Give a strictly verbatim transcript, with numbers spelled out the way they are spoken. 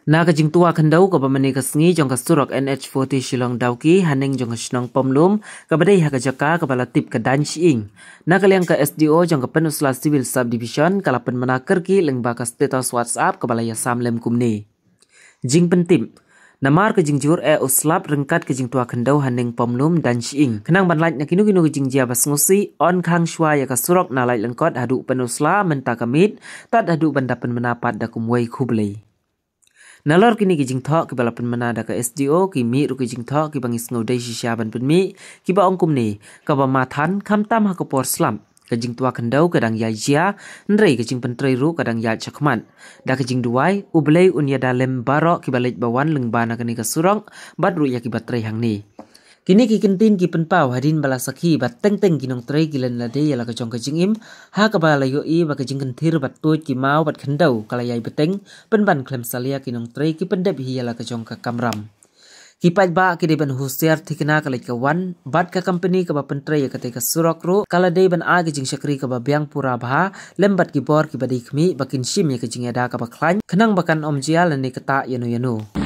Na ka jingtwa khyndew kaba mynne ka sngi jong ka surok N H forty Shillong Dawki haning jong ka shnong Pomlum, kaba dei ha ka jaka kaba la tip ka Daiñ Shyieng, na ka liang ka S D O jong ka Pynursla Civil Subdivision ka la pynmyna kyrkieh lyngba ka status WhatsApp kaba la ïasam lem kumne. Jingpyntip: namar ka jingjur eh u slap ryngkat ka jingtwa khyndew haning Pomlum Daiñ Shyieng, khnang ban lait na kino kino ka jingjia ba sngewsih, yn khang shwa ïa ka surok na Laityllangkot haduh Pynursla mynta ka miet, tad haduh ban da pynmyna pat da kumwei khublei. Nalor kine ki jingthoh kiba la pynmyna da ka S D O, ki mih ruh ki jingthoh kiba ngi sngew dei shisha ban pynmih, kiba ong kumne: kaba mathan, khamtam ha ka por slap, ka jingtwa khyndew ka dang ïai jia, hynrei ka jingpyntrei ruh ka dang ïaid shakhmat. Da ka jingduwai, U Blei un ïada lem baroh kiba leit ba wan lyngba na kane ka surok, bad ruh ïa kiba trei hangne. Kine ki kyntien ki pynpaw hadien ba la sakhi ba teng teng ki nongtrei ki len lade ïa la ka jong ka jingim, ha kaba la ïohi ba ka jingkynthir bad tuid ki maw bad khyndew ka la ïai bteng, pynban khlem salia ki nongtrei ki pyndep hi ïa la ka jong ka kamram. Ki paidbah ki dei ban husiar thikna ka leit ka wan, bad ka company kaba pyntrei ïa katei ka surok ruh ka la dei ban ai ka jingshakri kaba biang pura bha lem bad ki bor kiba dei khmih ba kin shim ïa ka jingïada kaba khlaiñ, khnang ba kan ym jia lane ktah ïano ïano.